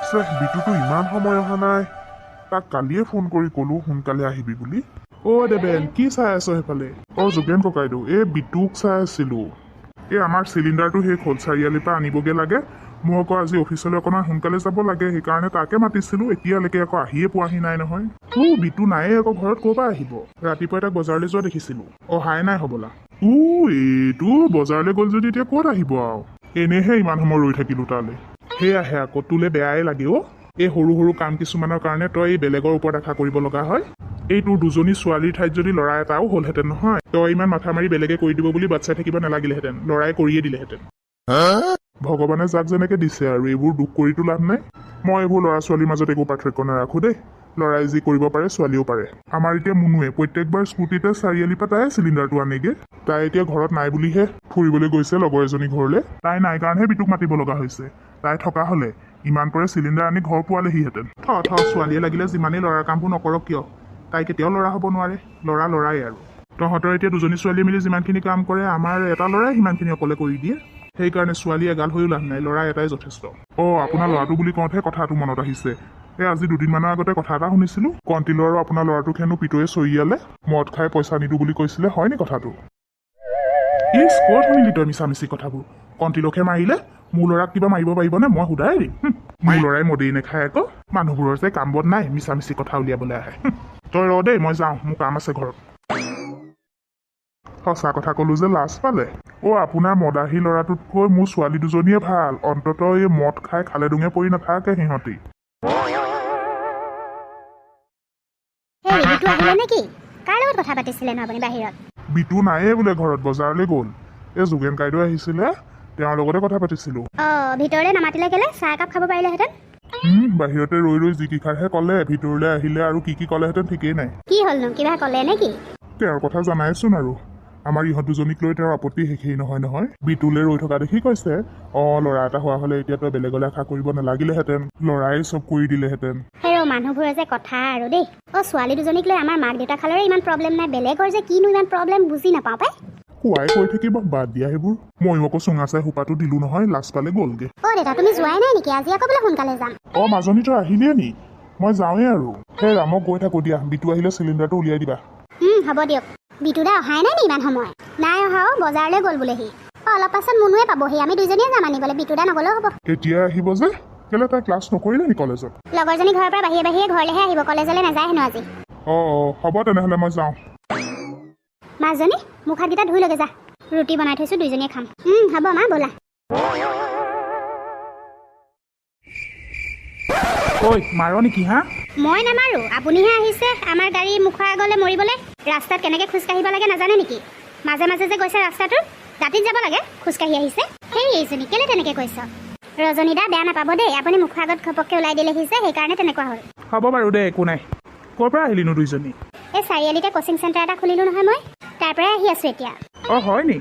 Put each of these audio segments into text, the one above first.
চেহ, বিটুটো ইমান সময় অহা নাই। তাক কালিয়ে ফোন কৰি ক'লো সোনকালে আহিবি বুলি। অ' দেবেন, কি চাই আছ সেইফালে? অ' যোগেন ককাইদেউ, এই বিটুক চাই আছিলো। এই আমাৰ চিলিণ্ডাৰটো শেষ হ'ল, চাৰিআলিৰ পৰা আনিবগৈ লাগে। মোৰ আকৌ আজি অফিচলৈ অকণমান সোনকালে যাব লাগে, সেইকাৰণে তাকে মাতিছিলো। এতিয়ালৈকে আকৌ আহিয়ে পোৱাহি নাই নহয়। ও বিটু নায়ে আকৌ ঘৰত, ক'ৰ পৰা আহিব? ৰাতিপুৱাই তাক বজাৰলৈ যোৱা দেখিছিলো, অহাই নাই হ'বলা। উ এইটো বজাৰলৈ গ'ল যদি এতিয়া ক'ত আহিব আৰু? এনেহে ইমান সময় ৰৈ থাকিলো তালৈ। সেয়াহে আকৌ তোলে বেয়াই লাগে অ'। এই সৰু সৰু কাম কিছুমানৰ কাৰণে তই এই বেলেগৰ ওপৰত আশা কৰিব লগা হয়। এই তোৰ দুজনী ছোৱালীৰ ঠাইত যদি ল'ৰা এটাও হ'লহেঁতেন নহয়, তই ইমান মাথা মাৰি বেলেগে কৰি দিব বুলি বাট চাই থাকিব নালাগিলেহেঁতেন, ল'ৰাই কৰিয়ে দিলেহেঁতেন। ভগৱানে যাক যেনেকে দিছে আৰু, এইবোৰ দুখ কৰিতো লাভ নাই। মই এইবোৰ ল'ৰা ছোৱালীৰ মাজত একো পাৰ্থক্য নাৰাখো দেই। ল'ৰাই যি কৰিব পাৰে ছোৱালীও পাৰে। আমাৰ এতিয়া মুনুৱে প্ৰত্যেকবাৰ স্কুটিতে চাৰিআলিৰ পৰা তাই চিলিণ্ডাৰটো আনেগে। তাই এতিয়া ঘৰত নাই বুলিহে, ফুৰিবলৈ গৈছে লগৰ এজনী ঘৰলৈ। তাই নাই কাৰণেহে বিটুক মাতিব লগা হৈছে। তাই থকা হ'লে ইমান পৰে চিলিণ্ডাৰ আনি ঘৰ পোৱালেহিহেঁতেন। থ থ, ছোৱালীয়ে লাগিলে যিমানেই ল'ৰাৰ কামবোৰ নকৰক কিয়, তাই কেতিয়াও ল'ৰা হ'ব নোৱাৰে। ল'ৰা ল'ৰাই আৰু। তহঁতৰ এতিয়া দুজনী ছোৱালীয়ে মিলি যিমানখিনি কাম কৰে, আমাৰ এটা ল'ৰাই সিমানখিনি অকলে কৰি দিয়ে। সেইকাৰণে ছোৱালী এগাল হৈও লাভ নাই, ল'ৰা এটাই যথেষ্ট। অ' আপোনাৰ ল'ৰাটো বুলি কওঁতহে কথাটো মনত আহিছে। এই আজি দুদিনমানৰ আগতে কথা এটা শুনিছিলো, কণ্টিলৰ আৰু আপোনাৰ ল'ৰাটোক হেনো পিতয়ে চৰিয়ালে, মদ খাই পইচা নিদো বুলি কৈছিলে, হয় নি কথাটো? ইছ, ক'ত শুনিলি তই মিছামিছি কথাবোৰ? কণ্টিলকহে মাৰিলে, মোৰ ল'ৰাক কিবা মাৰিব পাৰিবনে? মই সোধাই দিম। মোৰ ল'ৰাই মদেই নাখায় আকৌ। মানুহবোৰৰ যে কাম বন নাই, মিছামিছি কথা উলিয়াবলৈ আহে। তই ৰ দেই, মই যাওঁ, মোৰ কাম আছে ঘৰত। সঁচা কথা ক'লো যে লাজ পালে। অ' আপোনাৰ মদাহী ল'ৰাটোতকৈ মোৰ ছোৱালী দুজনীয়ে ভাল, অন্ততঃ এই মদ খাই খালে ডুঙে পৰি নাথাকে সিহঁতি। হেৰি, বিটু আহিলে নেকি? কাৰ লগত কথা পাতিছিলেনো আপুনি বাহিৰত? বিটু নায়ে বোলে ঘৰত, বজাৰলৈ গ'ল। এই যোগেন কাইদেউ আহিছিলে, তেওঁৰ লগতে কথা পাতিছিলো। অ' ভিতৰলৈ নামাতিলে কেলে? চাহ একাপ খাব পাৰিলেহেঁতেন। বাহিৰতে ৰৈ ৰৈ যি কেইষাৰহে ক'লে, ভিতৰলৈ আহিলে আৰু কি কি ক'লেহেঁতেন ঠিকেই নাই। কি হ'লনো, কিবা ক'লে নেকি? তেওঁৰ কথা জানাইচোন আৰু, আমাৰ ইহঁত দুজনীক লৈ তেওঁৰ আপত্তি শেষেই নহয় নহয়। বিটুলে ৰৈ থকা দেখি কৈছে, অ' ল'ৰা এটা হোৱা হ'লে এতিয়া তই বেলেগলৈ আশা কৰিব নালাগিলেহেঁতেন, ল'ৰাই চব কৰি দিলেহেঁতেন। হেৰ, মানুহবোৰৰ যে কথা আৰু দেই। অ' ছোৱালী দুজনীক লৈ আমাৰ মাক দেউতাক খালৰে ইমান প্ৰব্লেম নাই, বেলেগৰ যে কিনো ইমান প্ৰব্লেম বুজি নাপাওঁ পাই। কোৱাই কৈ থাকিব, বাদ দিয়া সেইবোৰ। ময়ো আকৌ চুঙা চাই সোপাটো দিলো নহয়, লাজ পালে গ'লগে। অ' দেউতা, তুমি যোৱাই নাই নেকি? আজি আকৌ বোলে সোনকালে যাম। অ' মাজনী, তই আহিলিয়ে নি? মই যাওঁৱেই আৰু। হেৰা, মই গৈ থাকো দিয়া, বিটু আহিলে চিলিণ্ডাৰটো উলিয়াই দিবা। হ'ব দিয়ক। বিটুদা অহাই নাই নি ইমান সময়? নাই অহা অ', বজাৰলৈ গ'ল বোলে সি। অ' অলপ পাছত মুনুৱে পাবহি, আমি দুইজনীয়ে যাম আনিবলৈ, বিটুদা নগ'লেও হ'ব। এতিয়া আহিব যে, কেলে তাই ক্লাছ নকৰিলে নি কলেজত? লগৰজনী ঘৰৰ পৰা বাহিৰে বাহিৰে ঘৰলৈহে আহিব, কলেজলৈ নাযায় হেনো আজি। অ' অ' হ'ব তেনেহ'লে, মই যাওঁ। মাজনী, মুখ হাতকেইটা ধুই লগে যা, ৰুটি বনাই থৈছো, দুইজনীয়ে খাম। হ'ব মা, ব'লা। ঐ মাৰ নেকি হা? মই নামাৰো, আপুনিহে আহিছে আমাৰ গাড়ী মুখৰ আগলৈ মৰিবলৈ। ৰাস্তাত কেনেকৈ খোজকাঢ়িব লাগে নাজানে নেকি? মাজে মাজে যে গৈছে ৰাস্তাটোৰ দাঁতিত যাব লাগে, খোজকাঢ়ি আহিছে। সেই এইজনী কেলে তেনেকৈ কৈছ? ৰজনীদা বেয়া নাপাব দেই, আপুনি মুখৰ আগত ঘপককৈ ওলাই দিলেহি যে, সেইকাৰণে তেনেকুৱা হ'ল। হ'ব বাৰু দে, একো নাই। ক'ৰ পৰা আহিলিনো দুইজনী? এই চাৰিআলিতে কচিং চেণ্টাৰ এটা খুলিলোঁ নহয় মই, তাৰ পৰাই আহি আছোঁ এতিয়া। অ' হয় নি?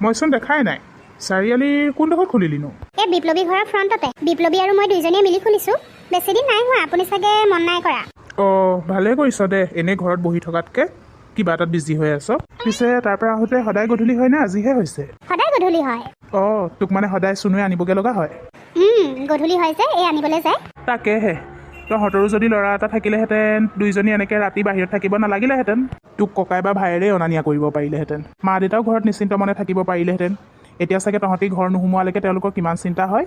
মইচোন দেখাই নাই। চাৰিআলিৰ কোনডোখৰত খুলিলিনো? এই বিপ্লৱী ঘৰৰ ফ্ৰণ্টতে। বিপ্লৱী আৰু মই দুইজনীয়ে মিলি খুলিছোঁ, বেছি দিন নাই হোৱা, আপুনি চাগে মন নাই কৰা। অ' ভালেই কৰিছ দে, এনেই ঘৰত বহি থকাতকৈ কিবা এটাত বিজি হৈ আছ। পিছে তাৰ পৰা আহোঁতে সদায় গধূলি হয় নে আজিহে হৈছে? সদায় গধূলি হয়। অ' তোক মানে সদায় চুনুৱে আনিবগৈ লগা হয়? গধূলি হয় যে, এই আনিবলৈ যায়। তাকেহে, তহঁতৰো যদি ল'ৰা এটা থাকিলেহেঁতেন, দুইজনী এনেকৈ ৰাতি বাহিৰত থাকিব নালাগিলেহেঁতেন। তোক ককাই বা ভায়েৰেই অনা নিয়া কৰিব পাৰিলেহেঁতেন, মা দেউতাও ঘৰত নিশ্চিন্ত মনে থাকিব পাৰিলেহেঁতেন। এতিয়া চাগে তহঁতি ঘৰ নোসোমোৱালৈকে তেওঁলোকৰ কিমান চিন্তা হয়।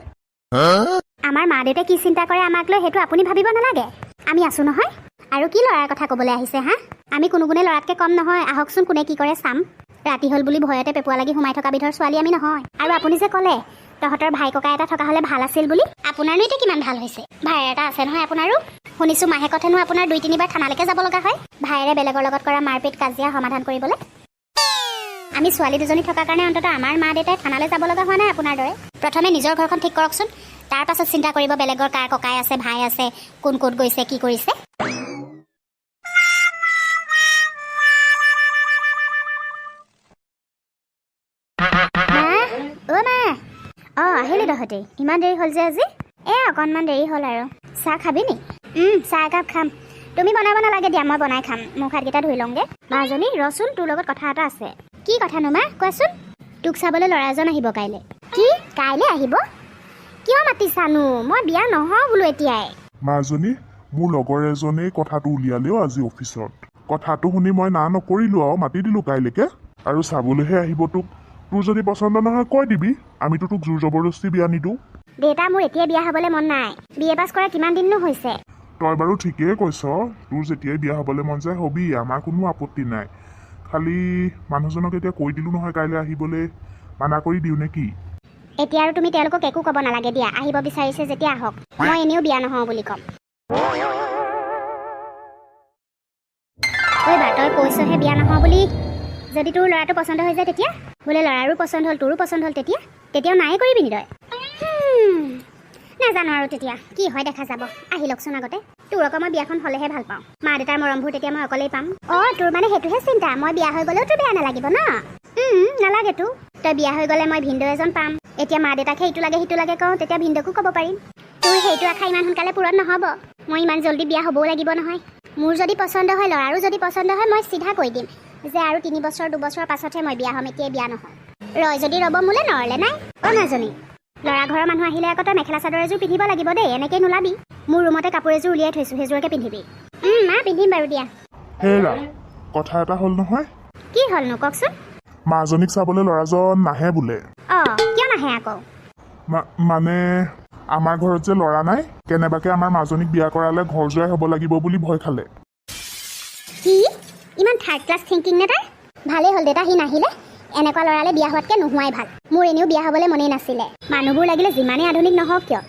আমাৰ মা দেউতাই কি চিন্তা কৰে আমাক লৈ সেইটো আপুনি ভাবিব নালাগে, আমি আছোঁ নহয়। আৰু কি ল'ৰাৰ কথা ক'বলৈ আহিছে হা? আমি কোনো গুণে ল'ৰাতকৈ কম নহয়, আহকচোন কোনে কি কৰে চাম। ৰাতি হ'ল বুলি ভয়তে পেপুৱা লাগি সোমাই থকা বিধৰ ছোৱালী আমি নহয়। আৰু আপুনি যে ক'লে তহঁতৰ ভাই ককাই এটা থকা হ'লে ভাল আছিল বুলি, আপোনাৰনো এতিয়া কিমান ভাল হৈছে? ভায়েৰ এটা আছে নহয় আপোনাৰো। শুনিছোঁ মাহেকত হেনো আপোনাৰ 2-3 বাৰ থানালৈকে যাব লগা হয়, ভায়েৰে বেলেগৰ লগত কৰা মাৰপিট কাজিয়া সমাধান কৰিবলৈ। আমি ছোৱালী দুজনী থকাৰ কাৰণে অন্ততঃ আমাৰ মা দেউতাই থানালৈ যাব লগা হোৱা নাই আপোনাৰ দৰে। প্ৰথমে নিজৰ ঘৰখন ঠিক কৰকচোন, তাৰ পাছত চিন্তা কৰিব বেলেগৰ কাৰ ককাই আছে, ভাই আছে, কোন ক'ত গৈছে, কি কৰিছে। মা, অ' মা। অ' আহিলি তহঁতি, ইমান দেৰি হ'ল যে আজি? এই অকণমান দেৰি হ'ল আৰু। চাহ খাবি নি? চাহ একাপ খাম। তুমি বনাব নালাগে দিয়া, মই বনাই খাম। মুখ হাতকেইটা ধুই লওঁগৈ। মাজনী ৰচোন, তোৰ লগত কথা এটা আছে। কি কথানো মা, কোৱাচোন? তোক চাবলৈ ল'ৰা এজন আহিব কাইলৈ। কি, কাইলৈ আহিব? কিয় মাতিছানো? মই বিয়া নহওঁ বোলো এতিয়াই। মাজনী, মোৰ লগৰ এজনেই কথাটো উলিয়ালেও আজি অফিচত। কথাটো শুনি মই না নকৰিলো আৰু, মাতি দিলো কাইলৈকে। আৰু চাবলৈহে আহিব তোক। তোৰ যদি পচন্দ নহয় কৈ দিবি, আমিতো তোক জোৰ জবৰদস্তি বিয়া নিদিওঁ। দেউতা, মোৰ এতিয়াই বিয়া হ'বলৈ মন নাই। বি এ পাছ কৰা কিমান দিননো হৈছে? তই বাৰু ঠিকেই কৈছ, তোৰ যেতিয়াই বিয়া হ'বলৈ মন যায় হবি, আমাৰ কোনো আপত্তি নাই। খালি মানুহজনক এতিয়া কৈ দিলো নহয় কাইলৈ আহিবলৈ, মানা কৰি দিওঁ নে কি? এতিয়া আৰু তুমি তেওঁলোকক একো ক'ব নালাগে দিয়া। আহিব বিচাৰিছে যেতিয়া আহক, মই এনেও বিয়া নহওঁ বুলি ক'ম। ঐ বা, তই কৈছহে বিয়া নহওঁ বুলি, যদি তোৰ ল'ৰাটো পচন্দ হৈ যায় তেতিয়া? বোলে ল'ৰাৰো পচন্দ হ'ল, তোৰো পচন্দ হ'ল, তেতিয়া তেতিয়াও নাই কৰিবি নি তই? নাজানো আৰু তেতিয়া কি হয় দেখা যাব। আহি লওকচোন আগতে। তোৰ আকৌ মই বিয়াখন হ'লেহে ভাল পাওঁ। মা দেউতাৰ মৰমবোৰ তেতিয়া মই অকলেই পাম। অঁ, তোৰ মানে সেইটোহে চিন্তা, মই বিয়া হৈ গ'লেও তোৰ বেয়া নালাগিব ন? নালাগেতো। তই বিয়া হৈ গ'লে মই ভিনদেউ এজন পাম। এতিয়া মা দেউতাকহে ইটো লাগে সিটো লাগে কওঁ, তেতিয়া ভিনদেউকো ক'ব পাৰিম। তোৰ সেইটো আশা ইমান সোনকালে পূৰণ নহ'ব। মই ইমান জল্দি বিয়া হ'বও লাগিব নহয়। মোৰ যদি পচন্দ হয়, ল'ৰাৰো যদি পচন্দ হয়, মই চিধা কৈ দিম যে আৰু 3 বছৰ 2 বছৰৰ পাছতহে মই বিয়া হ'ম, এতিয়াই বিয়া নহওঁ। ৰয় যদি ৰ'ব মোলে, নৰলে নাই। অ' নাজনী, ল'ৰা ঘৰৰ মানুহ আহিলে আকৌ তই মেখেলা চাদৰ এযোৰ পিন্ধিব লাগিব দেই, এনেকেই নোলাবি। মোৰ ৰুমতে কাপোৰ এযোৰ উলিয়াই থৈছোঁ, সেইযোৰকে পিন্ধিবি। মা, পিন্ধিম বাৰু দিয়া। হেৰা, কথা এটা হ'ল নহয়। কি হ'লনো কওকচোন। মাজনীক চাবলৈ ল'ৰাজন নাহে বোলে। অঁ, কিয় নাহে আকৌ? মানে আমাৰ ঘৰত যে ল'ৰা নাই, কেনেবাকে আমাৰ মাজনীক বিয়া কৰালে ঘৰ জোঁৱাই হ'ব লাগিব বুলি ভয় খালে। কি ইমান থাৰ্ড ক্লাছ থিংকিং নে তাৰ? ভালেই হ'ল দেউতা সি নাহিলে। এনেকুৱা ল'ৰালে বিয়া হোৱাতকৈ নোহোৱাই ভাল। মোৰ এনেও বিয়া হ'বলৈ মনেই নাছিলে। মানুহবোৰ লাগিলে যিমানেই আধুনিক নহওক কিয়,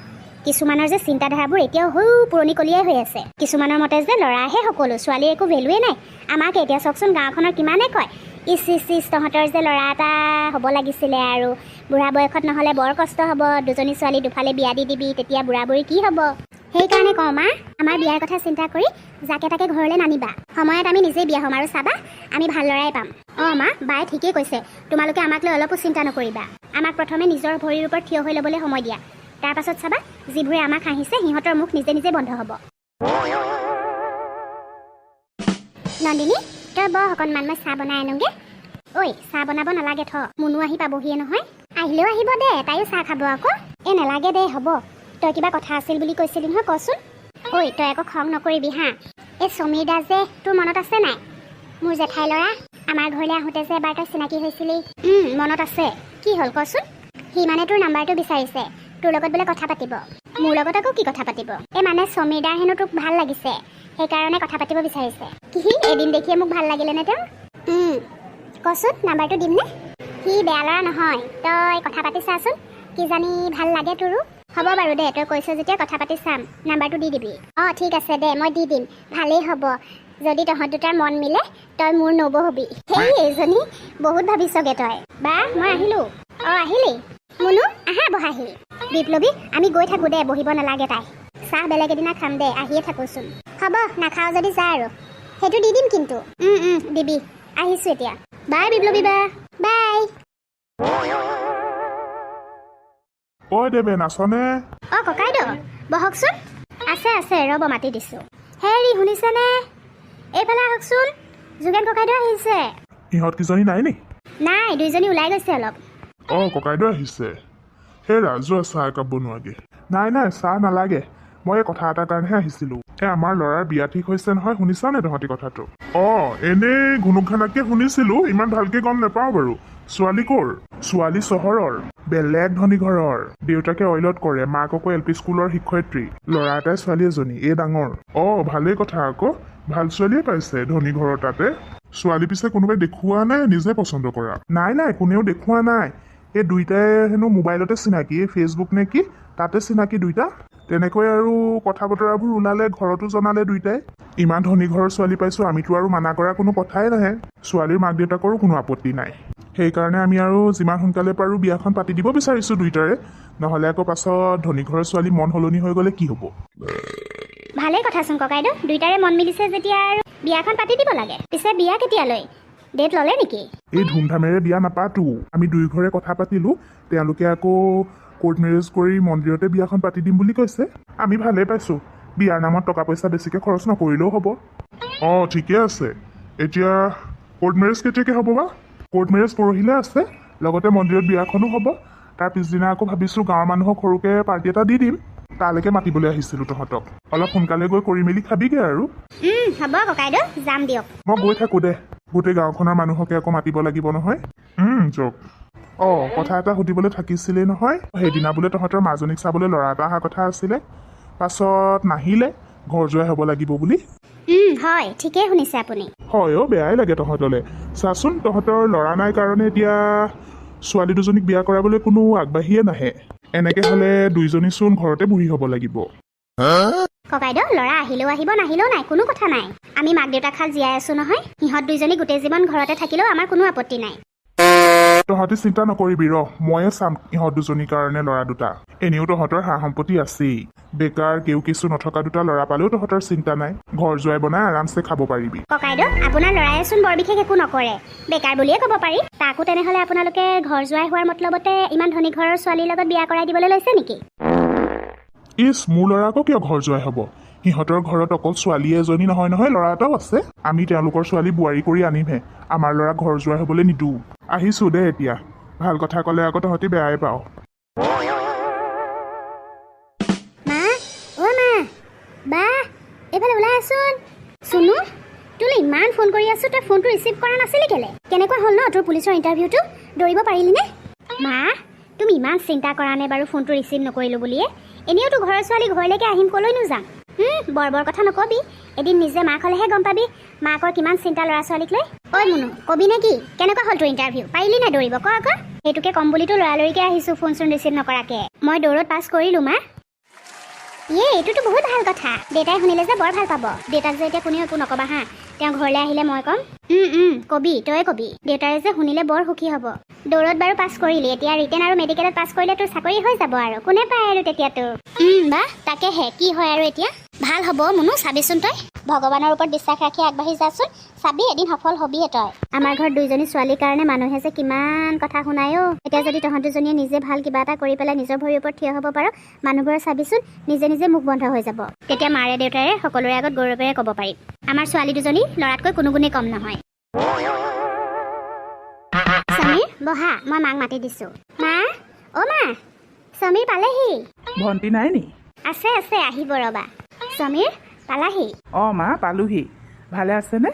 কিছুমানৰ যে চিন্তাধাৰাবোৰ এতিয়াও সৌ পুৰণিকলীয়াই হৈ আছে। কিছুমানৰ মতে যে ল'ৰাহে সকলো, ছোৱালীৰ একো ভেলুৱেই নাই। আমাক এতিয়া চাওকচোন, গাঁওখনৰ কিমানে কয়, ইচ ইচ ইচ, তহঁতৰ যে ল'ৰা এটা হ'ব লাগিছিলে আৰু, বুঢ়া বয়সত নহ'লে বৰ কষ্ট হ'ব, দুজনী ছোৱালী দুফালে বিয়া দি দিবি, তেতিয়া বুঢ়া বুঢ়ী কি হ'ব? সেইকাৰণে কওঁ মা, আমাৰ বিয়াৰ কথা চিন্তা কৰি যাকে তাকে ঘৰলৈ নানিবা। সময়ত আমি নিজেই বিয়া হ'ম আৰু চাবা, আমি ভাল ল'ৰাই পাম। অঁ মা, বায়ে ঠিকেই কৈছে। তোমালোকে আমাক লৈ অলপো চিন্তা নকৰিবা। আমাক প্ৰথমে নিজৰ ভৰিৰ ওপৰত থিয় হৈ ল'বলৈ সময় দিয়া। তাৰ পাছত চাবা, যিবোৰে আমাক হাঁহিছে সিহঁতৰ মুখ নিজে নিজে বন্ধ হ'ব। নন্দিনী, তই বহ অকণমান, মই চাহ বনাই আনোগে। ঐ, চাহ বনাব নালাগে থ, মুনু আহি পাবহিয়ে নহয়। আহিলেও আহিব দে, তাইও চাহ খাব আকৌ। এ নালাগে দে, হ'ব। তই কিবা কথা আছিল বুলি কৈছিলি নহয়, কচোন। ঐ, তই আকৌ খং নকৰিবি হা। এই সমীৰ দা যে, তোৰ মনত আছে নাই? মোৰ জেঠাই ল'ৰা, আমাৰ ঘৰলৈ আহোঁতে যে এবাৰ তই চিনাকি হৈছিলি। মনত আছে। কি হ'ল কচোন। সি মানে তোৰ নাম্বাৰটো বিচাৰিছে, তোৰ লগত বোলে কথা পাতিব। মোৰ লগত আকৌ কি কথা পাতিব? এই মানে সমীৰ দাৰ হেনো তোক ভাল লাগিছে, সেইকাৰণে কথা পাতিব বিচাৰিছে। কি, এদিন দেখিয়ে মোক ভাল লাগিলে নে তেওঁৰ? কচোন, নাম্বাৰটো দিমনে? সি বেয়া ল'ৰা নহয়, তই কথা পাতি চাচোন, কিজানি ভাল লাগে তোৰো। হ'ব বাৰু দে, তই কৈছ যেতিয়া কথা পাতি চাম, নাম্বাৰটো দি দিবি। অঁ, ঠিক আছে দে, মই দি দিম। ভালেই হ'ব যদি তহঁত দুটাৰ মন মিলে, তই মোৰ নবৌ হবি। সেই এইজনী বহুত ভাবিছগে তই। বা, মই আহিলোঁ। অঁ, আহিলি? মুনু, আহা, বহাহি। বিপ্লৱী, আমি গৈ থাকোঁ দে, বহিব নালাগে তাই। চাহ বেলেগ এদিনা খাম দে, আহিয়ে থাকোঁচোন। হ'ব, নাখাওঁ যদি যা আৰু। সেইটো দি দিম কিন্তু। দিবি। আহিছোঁ এতিয়া। বাই বিপ্লৱী বা, বাই। ঐ দেৱেন, আছনে? অঁ ককাইদেউ, বহকচোন। আছে আছে, ৰ'ব, মাতি দিছোঁ। হেৰি, শুনিছেনে? এইফালে আহকচোন, যোগেন ককাইদেউ আহিছে। ইহঁত কেইজনী নাই নি? নাই, দুইজনী ওলাই গৈছে অলপ। অঁ, ককাইদেউ আহিছে। হেৰা, যোৱা, চাহ একাপ বনোৱাগে। নাই নাই, চাহ নালাগে। মই এই কথা এটাৰ কাৰণেহে আহিছিলোঁ। এই আমাৰ ল'ৰাৰ বিয়া ঠিক হৈছে নহয়, শুনিছানে তহঁতি কথাটো? অঁ, এনেই ঘুনুক ঘানাককে শুনিছিলোঁ, ইমান ভালকে গম নাপাওঁ বাৰু। ছোৱালী ক'ৰ? ছোৱালী চহৰৰ, বেলেগ ধনী ঘৰৰ। দেউতাকে অইলত কৰে, মাক আকৌ এল পি স্কুলৰ শিক্ষয়িত্ৰী। ল'ৰা এটাই ছোৱালী এজনী, এই ডাঙৰ। অঁ, ভালেই কথা আকৌ, ভাল ছোৱালীয়ে পাইছে, ধনী ঘৰৰ তাতে। ছোৱালী পিছে কোনোবাই দেখুওৱা নে নিজে পচন্দ কৰা? নাই নাই, কোনেও দেখুওৱা নাই। এই দুইটাই হেনো মোবাইলতে চিনাকি, এই ফেচবুক নে কি তাতে চিনাকি দুইটা। তেনেকৈ আৰু কথা বতৰাবোৰ ওলালে, ঘৰতো জনালে দুইটাই। ইমান ধনী ঘৰৰ ছোৱালী পাইছোঁ, আমিতো আৰু মানা কৰা কোনো কথাই নাহে। ছোৱালীৰ মাক দেউতাকৰো কোনো আপত্তি নাই। সেইকাৰণে আমি আৰু যিমান সোনকালে পাৰোঁ বিয়াখন পাতি দিব বিচাৰিছোঁ দুইটাৰে। নহ'লে আকৌ পাছত ধনী ঘৰৰ ছোৱালী মন সলনি হৈ গ'লে কি হ'ব? ভালেই কথাচোন ককাইদেউ, দুইটাৰে মন মিলিছে যেতিয়া আৰু বিয়াখন পাতি দিব লাগে। পিছে বিয়া কেতিয়ালৈ ডেট ল'লে নেকি? এই ধুমধামেৰে বিয়া নাপাতো। আমি দুই ঘৰে কথা পাতিলোঁ, তেওঁলোকে আকৌ কোৰ্ট মেৰেজ কৰি মন্দিৰতে বিয়াখন পাতি দিম বুলি কৈছে। আমি ভালেই পাইছোঁ, বিয়াৰ নামত টকা পইচা বেছিকৈ খৰচ নকৰিলেও হ'ব। অঁ, ঠিকে আছে। এতিয়া কোৰ্ট মেৰেজ কেতিয়াকৈ হ'ব বা? কোৰ্ট মেৰেজ পৰহিলে আছে, লগতে মন্দিৰত বিয়াখনো হ'ব। তাৰ পিছদিনা আকৌ ভাবিছোঁ গাঁৱৰ মানুহক সৰুকৈ পাৰ্টি এটা দি দিম। তালৈকে মাতিবলৈ আহিছিলোঁ তহঁতক। অলপ সোনকালে গৈ কৰি মেলি খাবিগৈ আৰু। হ'ব ককাইদেউ, যাম দিয়ক। মই গৈ থাকোঁ দে, গোটেই গাঁওখনৰ মানুহকে আকৌ মাতিব লাগিব নহয়। যওক। অঁ, কথা এটা সুধিবলৈ থাকিছিলেই নহয়। সেইদিনা বোলে তহঁতৰ মাজনীক চাবলৈ ল'ৰা এটা অহা কথা আছিলে, পাছত নাহিলে, ঘৰ জোৱাই হ'ব লাগিব বুলি। হয়, ঠিকেই শুনিছে আপুনি। হয় অ', বেয়াই লাগে তহঁতলৈ। চাচোন, তহঁতৰ ল'ৰা নাই কাৰণে এতিয়া ছোৱালী দুজনীক বিয়া কৰাবলৈ কোনো আগবাঢ়িয়ে নাহে। এনেকে হ'লে দুইজনীচোন ঘৰতে বুঢ়ী হ'ব লাগিব। ককাইদেউ, ল'ৰা আহিলেও আহিব, নাহিলেও নাই, কোনো কথা নাই। আমি মাক দেউতাক হাল জীয়াই আছো নহয়। সিহঁত দুইজনী গোটেই জীৱন ঘৰতে থাকিলেও আমাৰ কোনো আপত্তি নাই। তহঁতি চিন্তা নকৰিবি ৰ, ময়ে চাম ইহঁত দুজনীৰ কাৰণে ল'ৰা দুটা। এনেও তহঁতৰ সা সম্পত্তি আছেই। বেকাৰ কেউ কিছু নথকা দুটা ল'ৰা পালেও তহঁতৰ চিন্তা নাই, ঘৰ জোৱাই বনাই আৰামছে খাব পাৰিবি। ককাইদেউ, আপোনাৰ ল'ৰায়েচোন বৰ বিশেষ একো নকৰে, বেকাৰ বুলিয়ে ক'ব পাৰি। তাকো তেনেহ'লে আপোনালোকে ঘৰ জোৱাই হোৱাৰ মতলবতে ইমান ধনী ঘৰৰ ছোৱালীৰ লগত বিয়া কৰাই দিবলৈ লৈছে নেকি? ইছ, মোৰ ল'ৰা আকৌ কিয় ঘৰ জোৱাই হ'ব? সিহঁতৰ ঘৰত অকল ছোৱালী এজনী নহয় নহয়, ল'ৰা এটাও আছে। আমি তেওঁলোকৰ ছোৱালী বোৱাৰী কৰি আনিমহে, আমাৰ ল'ৰা ঘৰ জোৱাই হ'বলৈ নিদিওঁ। আহিছোঁ দে এতিয়া। ভাল কথা ক'লে আকৌ তহঁতি বেয়াই পাওঁ। মা, অ' মা, বা এইফালে ওলাই আছোন। চুনু, তোলৈ ইমান ফোন কৰি আছো, তই ফোনটো ৰিচিভ কৰা নাছিলি কেলে? কেনেকুৱা হ'ল ন তোৰ পুলিচৰ ইণ্টাৰভিউটো, দৌৰিব পাৰিলিনে? মা, তুমি ইমান চিন্তা কৰা নে বাৰু ফোনটো ৰিচিভ নকৰিলোঁ বুলিয়ে? এনেওতো ঘৰৰ ছোৱালী ঘৰলৈকে আহিম, ক'লৈনো যাম? বৰ বৰ কথা নকবি, এদিন নিজে মাক হ'লেহে গম পাবি মাকৰ কিমান চিন্তা ল'ৰা ছোৱালীক লৈ। ঐ মুনু, কবি নে কি, কেনেকুৱা হ'ল তোৰ ইণ্টাৰভিউ, পাৰিলি নে দৌৰিব? ক আকৌ। সেইটোকে ক'ম বুলিতো লৰালৰিকে আহিছোঁ ফোন চোন ৰিচিভ নকৰাকে। মই দৌৰত পাছ কৰিলোঁ মা। এইটোতো বহুত ভাল কথা, দেউতাই শুনিলে যে বৰ ভাল পাব। দেউতাক যে এতিয়া কোনেও একো নকবা হা, তেওঁ ঘৰলৈ আহিলে মই ক'ম। কবি, তয়ে কবি, দেউতাৰে যে শুনিলে বৰ সুখী হ'ব। দৌৰত বাৰু পাছ কৰিলি, এতিয়া ৰিটেন আৰু মেডিকেলত পাছ কৰিলে তোৰ চাকৰি হৈ যাব আৰু, কোনে পায় আৰু তেতিয়া তোৰ। বা তাকেহে কি হয় আৰু এতিয়া। ভাল হ'ব মুনু, চাবিচোন তই ভগৱানৰ ওপৰত বিশ্বাস ৰাখি আগবাঢ়ি যাচোন, চাবি এদিন সফল হবিয়ে তই। আমাৰ ঘৰত দুইজনী ছোৱালীৰ কাৰণে মানুহে যে কিমান কথা শুনায় অ'। এতিয়া যদি তহঁত দুজনীয়ে নিজে ভাল কিবা এটা কৰি পেলাই নিজৰ ভৰিৰ ওপৰত থিয় হ'ব পাৰ, মানুহবোৰৰ চাবিচোন নিজে নিজে মুখ বন্ধ হৈ যাব। তেতিয়া মাৰে দেউতাৰে সকলোৰে আগত গৌৰৱেৰে ক'ব পাৰিম, আমাৰ ছোৱালী দুজনী ল'ৰাতকৈ কোনো গুণেই কম নহয়। সমীৰ বহা, মই মাক মাতি দিছো। মা, অ' মা, সমীৰ পালেহি। ভণ্টি নাই নি? আছে আছে, আহিব ৰ'বা। সমীৰ পালাহি? অঁ মা, পালোহি। ভালে আছেনে?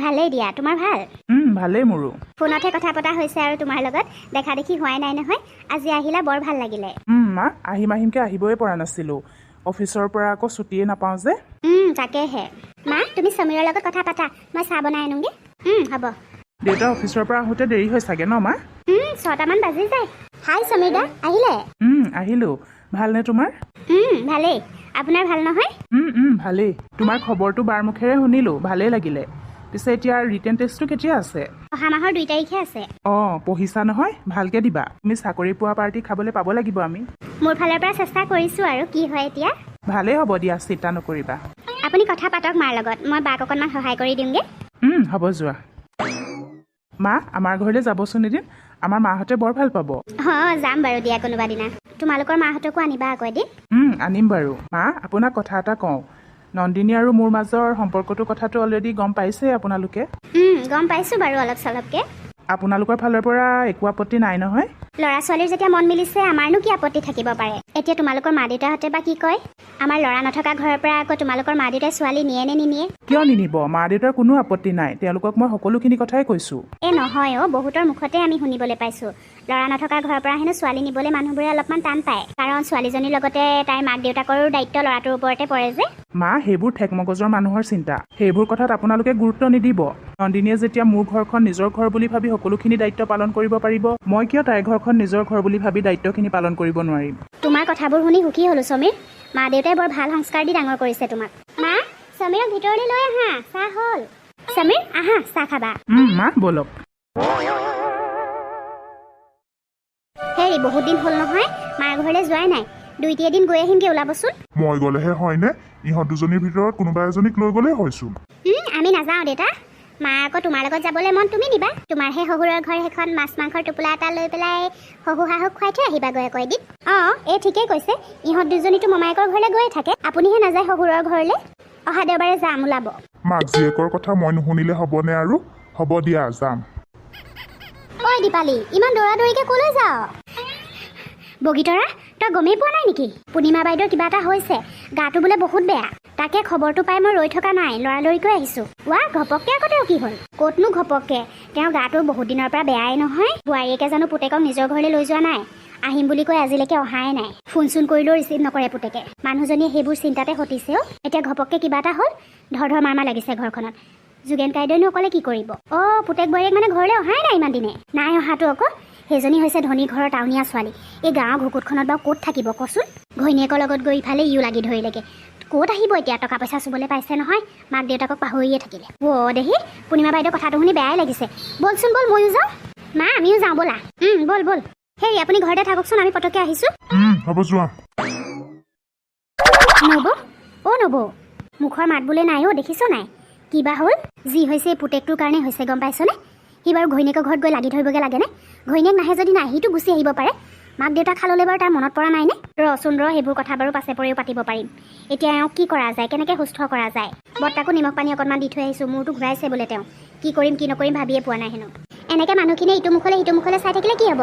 ভালেই দিয়া, তোমাৰ ভাল? ভালেই মোৰো। ফোনতহে কথা পতা হৈছে আৰু তোমাৰ লগত দেখা দেখি হোৱাই নাই নহয়। আজি আহিলা, বৰ ভাল লাগিলে। মা, আহিম আহিমকৈ আহিবই পৰা নাছিলোঁ, অফিচৰ পৰা আকৌ ছুটিয়ে নাপাওঁ যে। তাকেহে। মা, তুমি সমীৰৰ লগত কথা পাতা, মই চাহ বনাই আনোগৈ। হ'ব। দেউতা অফিচৰ পৰা আহোঁতে দেৰি হয় চাগে ন মা? 6টামান বাজি যায়। হাই সমীৰ দা, আহিলে? আহিলোঁ। ভালনে তোমাৰ? ভালেই, আপোনাৰ ভাল নহয়? ভালেই। তোমাৰ খবৰটো বাৰ মুখেৰে শুনিলোঁ, ভালেই লাগিলে। পিছে এতিয়া ৰিটেন টেষ্টটো কেতিয়া আছে? অহা মাহৰ 2 তাৰিখে আছে। অঁ, পঢ়িছা নহয়? ভালকৈ দিবা। তুমি চাকৰি পোৱা পাৰ্টি খাবলৈ পাব লাগিব আমি। মোৰ ফালৰ পৰা চেষ্টা কৰিছোঁ আৰু কি হয় এতিয়া। ভালেই হ'ব দিয়া, চিন্তা নকৰিবা। আপুনি কথা পাতক মাৰ লগত, মই বাক অকণমান সহায় কৰি দিওঁগৈ। হ'ব যোৱা। মা, আমাৰ ঘৰলৈ যাবচোন এদিন, আমাৰ মাহঁতে বৰ ভাল পাব। অঁ, যাম বাৰু দিয়া কোনোবা দিনা। তোমালোকৰ মাহঁতকো আনিবা আকৌ এদিন। আনিম বাৰু। মা, আপোনাক কথা এটা কওঁ, নন্দিনী আৰু মোৰ মাজৰ সম্পৰ্কটোৰ কথাটো অলৰেডি গম পাইছেই আপোনালোকে? গম পাইছোঁ বাৰু অলপ চলপকৈ। আপোনালোকৰ ফালৰ পৰা একো আপত্তি নাই নহয়? ল'ৰা ছোৱালীৰ যেতিয়া মন মিলিছে, আমাৰনো কি আপত্তি থাকিব পাৰে? এতিয়া তোমালোকৰ মা দেউতাহঁতে বা কি কয়? আমাৰ ল'ৰা নথকা ঘৰৰ পৰা আকৌ তোমালোকৰ মা দেউতাই ছোৱালী নিয়ে নে নিনিয়ে? কিয় নিনিব, মা দেউতাৰ কোনো আপত্তি নাই, তেওঁলোকক মই সকলোখিনি কথাই কৈছোঁ। এই নহয় অ', বহুতৰ মুখতে আমি শুনিবলৈ পাইছোঁ, ল'ৰা নথকা ঘৰৰ পৰা হেনো ছোৱালী নিবলৈ মানুহবোৰে অলপমান টান পায়, কাৰণ ছোৱালীজনীৰ লগতে তাইৰ মাক দেউতাকৰো দায়িত্ব ল'ৰাটোৰ ওপৰতে পৰে যে। মা, সেইবোৰ ঠেক মগজৰ মানুহৰ চিন্তা, সেইবোৰ কথাত আপোনালোকে গুৰুত্ব নিদিব। নন্দিনীয়ে যেতিয়া মোৰ ঘৰখন নিজৰ ঘৰ বুলি ভাবি সকলোখিনি দায়িত্ব পালন কৰিব পাৰিব, মই কিয় তাইৰ ঘৰখন নিজৰ ঘৰ বুলি ভাবি দায়িত্বখিনি পালন কৰিব নোৱাৰিম? তোমাৰ কথাবোৰ শুনি সুখী হ'লো সমীৰ। মা দেউতাই বৰ ভাল সংস্কাৰ দি ডাঙৰ কৰিছে তোমাক। মা, সমীৰক ভিতৰলৈ লৈ আহা, চাহ হ'ল। সমীৰ আহা, চাহ খাবা। মা ব'লক। হেৰি, বহুত দিন হ'ল নহয় মাৰ ঘৰলৈ যোৱাই নাই, দুইটি এদিন গৈ আহিমগৈ, ওলাবচোন। মই গ'লেহে হয়নে? ইহঁত দুজনীৰ ভিতৰত কোনোবা এজনীক লৈ গ'লেই হয়চোন। আমি নাযাওঁ দেউতা। মা আকৌ তোমাৰ লগত যাবলৈ মন, তুমি নিবা। তোমাৰহে শহুৰৰ ঘৰ সেইখন, মাছ মাংসৰ টোপোলা এটা লৈ পেলাই শহু শাহুক খুৱাই থৈ আহিবাগৈ আকৌ এদিন। অঁ, এই ঠিকেই কৈছে, ইহঁত দুজনীতো মমায়েকৰ ঘৰলৈ গৈয়ে থাকে, আপুনিহে নাযায় শহুৰৰ ঘৰলৈ। অহা দেওবাৰে যাম, ওলাব। মাক জীয়েকৰ কথা মই নুশুনিলে হ'বনে আৰু? হ'ব দিয়া, যাম। ঐ দীপালী, ইমান দৌৰা দৌৰিকৈ ক'লৈ যাৱ? বগীতৰা, তই গমেই পোৱা নাই নেকি? পূৰ্ণিমা বাইদেউৰ কিবা এটা হৈছে, গাটো বোলে বহুত বেয়া। তাকে খবৰটো পাই মই ৰৈ থকা নাই, লৰালৰিকৈ আহিছো। ৱা, ঘপককে আকৌ তেওঁ কি হ'ল? ক'তনো ঘপককে, তেওঁৰ গাটো বহুত দিনৰ পৰা বেয়াই নহয়। বোৱাৰীয়েকে জানো পুতেকক নিজৰ ঘৰলৈ লৈ যোৱা নাই। আহিম বুলি কৈ আজিলৈকে অহাই নাই। ফোন চোন কৰিলেও ৰিচিভ নকৰে পুতেকে। মানুহজনীয়ে সেইবোৰ চিন্তাতে হতিছে অ'। এতিয়া ঘপককে কিবা এটা হ'ল, ধৰ ধৰ মাৰ মাৰ লাগিছে ঘৰখনত। যোগেন কাইদেউনো অকলে কি কৰিব? অ' পুতেক বোৱাৰীয়েক মানে ঘৰলৈ অহাই নাই ইমান দিনে? নাই অহাটো আকৌ। সেইজনী হৈছে ধনী ঘৰৰ টাউনীয়া ছোৱালী। এই গাঁৱৰ ঘুকুটখনত বাৰু ক'ত থাকিব কচোন? ঘৈণীয়েকৰ লগত গৈ ইফালে ইও লাগি ধৰিলেগে। ক'ত আহিব এতিয়া? টকা পইচা চুবলৈ পাইছে নহয়, মাক দেউতাকক পাহৰিয়ে থাকিলে। অ' দেহি, পূৰ্ণিমা বাইদেউ কথাটো শুনি বেয়াই লাগিছে। ব'লচোন ব'ল, ময়ো যাওঁ। মা, আমিও যাওঁ ব'লা। ব'ল ব'ল। হেৰি, আপুনি ঘৰতে থাককচোন, আমি পটককৈ আহিছোঁ। হ'ব, যোৱা। নবৌ, অ' নবৌ, মুখৰ মাত বোলে নাই অ'। দেখিছ নাই কিবা হ'ল? যি হৈছে এই পুতেকটোৰ কাৰণে হৈছে, গম পাইছনে? সি বাৰু ঘৈণীয়েকৰ ঘৰত গৈ লাগি ধৰিবগৈ লাগেনে? ঘৈণীয়েক নাহে যদি নাই, সিটো গুচি আহিব পাৰে। মাক দেউতাক খাললৈ বাৰু তাৰ মনত পৰা নাইনে? ৰচোন ৰ, সেইবোৰ কথা বাৰু পাছে পৰেও পাতিব পাৰিম। এতিয়া এওঁক কি কৰা যায়, কেনেকৈ সুস্থ কৰা যায়? বৰ্তাকো নিমখ পানী অকণমান দি থৈ আহিছোঁ। মূৰটো ঘূৰাইছে বোলে তেওঁ। কি কৰিম কি নকৰিম ভাবিয়ে পোৱা নাই হেনো। এনেকৈ মানুহখিনিয়ে ইটো মুখলৈ সিটো মুখলৈ চাই থাকিলে কি হ'ব?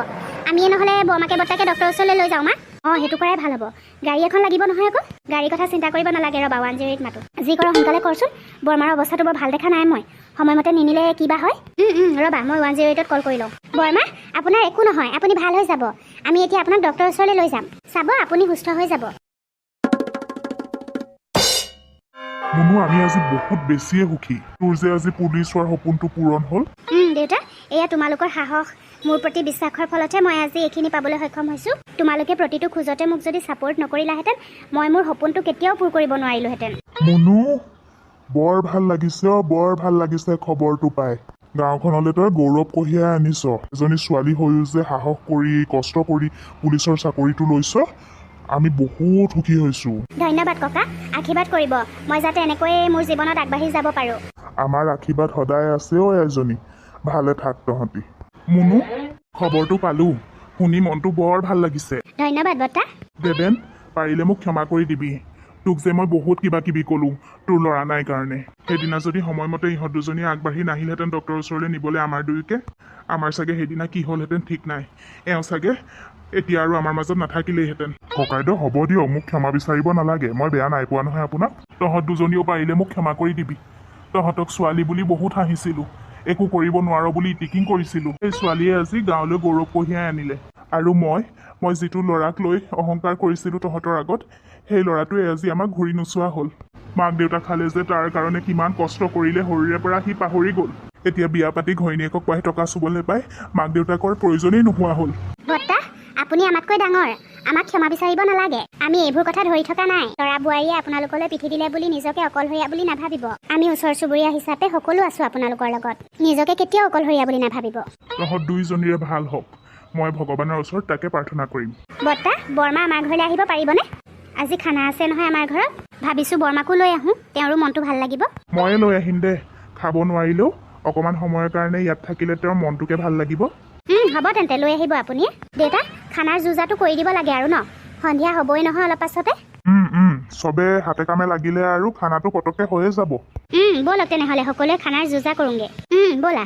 আমিয়ে নহ'লে বৰমাকে বৰ্তাকে ডক্টৰৰ ওচৰলৈ লৈ যাওঁ মা। অঁ, সেইটো কৰাই ভাল হ'ব। গাড়ী এখন লাগিব নহয় আকৌ। গাড়ীৰ কথা চিন্তা কৰিব নালাগে, ৰ'বা, 108 মাতো। যি কৰ সোনকালে কৰচোন। বৰমাৰ অৱস্থাটো বৰ ভাল দেখা নাই মই। সময়মতে নিনিলে কিবা হয়। ৰ'বা, মই 108ত কল কৰি লওঁ। বৰমা, আপোনাৰ একো নহয়, আপুনি ভাল হৈ যাব। আমি এতিয়া আপোনাক ডক্টৰৰ ওচৰলৈ লৈ যাম। চাব, আপুনি সুস্থ হৈ যাব। মুনু, আমি আজি বহুত বেছিয়ে সুখী। তোৰ যে আজি পুলিচ হোৱাৰ সপোনটো পূৰণ হ'ল। দেউতা, এয়া তোমালোকৰ সাহস, মোৰ প্ৰতি বিশ্বাসৰ ফলতহে মই আজি এইখিনি পাবলৈ সক্ষম হৈছোঁ। তোমালোকে প্ৰতিটো খোজতে মোক যদি ছাপৰ্ট নকৰিলাহেঁতেন, মই মোৰ সপোনটো কেতিয়াও পূৰ কৰিব নোৱাৰিলোহেঁতেন। মুনু, বৰ ভাল লাগিছে অ', বৰ ভাল লাগিছে খবৰটো পাই। গাঁওখনলৈ তই গৌৰৱ কঢ়িয়াই আনিছ। এজনী ছোৱালী হৈও যে সাহস কৰি, কষ্ট কৰি পুলিচৰ চাকৰিটো লৈছ, আমি বহুত সুখী হৈছো। ধন্যবাদ ককা। আশীৰ্বাদ কৰিব, মই যাতে এনেকৈয়ে মোৰ জীৱনত আগবাঢ়ি যাব পাৰোঁ। আমাৰ আশীৰ্বাদ সদায় আছে অ' এজনী। ভালে থাক তহঁতি। মুনু, খবৰটো পালো, শুনি মনটো বৰ ভাল লাগিছে। ধন্যবাদ বৰ্তা। দেবেন, পাৰিলে মোক ক্ষমা কৰি দিবি। তোক যে মই বহুত কিবা কিবি ক'লো তোৰ ল'ৰা নাই কাৰণে। সেইদিনা যদি সময়মতে ইহঁত দুজনীয়ে আগবাঢ়ি নাহিলহেঁতেন ডক্টৰৰ ওচৰলৈ নিবলৈ আমাৰ দুয়োকে, আমাৰ চাগে সেইদিনা কি হ'লহেঁতেন ঠিক নাই। এওঁ চাগে এতিয়া আৰু আমাৰ মাজত নাথাকিলেইহেঁতেন। ককাইদেউ, হ'ব দিয়ক, মোক ক্ষমা বিচাৰিব নালাগে। মই বেয়া নাই পোৱা নহয় আপোনাক। তহঁত দুজনীও পাৰিলে মোক ক্ষমা কৰি দিবি। তহঁতক ছোৱালী বুলি বহুত হাঁহিছিলোঁ, একো কৰিব নোৱাৰ বুলি ইটিকিং কৰিছিলোঁ। সেই ছোৱালীয়ে আজি গাঁৱলৈ গৌৰৱ কঢ়িয়াই আনিলে। আৰু মই মই যিটো ল'ৰাক লৈ অহংকাৰ কৰিছিলোঁ তহঁতৰ আগত, সেই ল'ৰাটোৱে আজি আমাক ঘূৰি নোচোৱা হ'ল। মাক দেউতাক খালে যে তাৰ কাৰণে কিমান কষ্ট কৰিলে সৰুৰে পৰা, সি পাহৰি গ'ল। এতিয়া বিয়া পাতি ঘৈণীয়েকক পাই টকা চুবলৈ পাই মাক দেউতাকৰ প্ৰয়োজনেই নোহোৱা হ'ল। বৰ্তা, আপুনি আমাতকৈ ডাঙৰ, আমাক ক্ষমা বিচাৰিব নালাগে। আমি এইবোৰ কথা ধৰি থকা নাই। ল'ৰা বোৱাৰীয়ে আপোনালোকলৈ পিঠি দিলে বুলি নিজকে অকলশৰীয়া বুলি নাভাবিব। আমি ওচৰ চুবুৰীয়া হিচাপে সকলো আছো আপোনালোকৰ লগত। নিজকে কেতিয়াও অকলশৰীয়া বুলি নাভাবিব। তহঁত দুইজনীৰে ভাল হওক, মই ভগৱানৰ ওচৰত তাকে প্ৰাৰ্থনা কৰিম। বৰ্তা, বৰমা আমাৰ ঘৰলৈ আহিব পাৰিবনে? আজি খানা আছে নহয় আমাৰ ঘৰত। ভাবিছোঁ বৰমাকো লৈ আহোঁ, তেওঁৰো মনটো ভাল লাগিব। ময়ে লৈ আহিম দে। খাব নোৱাৰিলেও অকণমান সময়ৰ কাৰণে ইয়াত থাকিলে তেওঁৰ মনটোকে ভাল লাগিব। হ'ব তেন্তে, লৈ আহিব আপুনি। দেউতা, খানাৰ যো-জাটো কৰি দিব লাগে আৰু ন? সন্ধিয়া হ'বই নহয় অলপ পাছতে। চবে হাতে কামে লাগিলে আৰু খানাটো পটককে হৈয়ে যাব। ব'লক তেনেহ'লে, সকলোৱে খানাৰ যো-জা কৰোঁগে। ব'লা।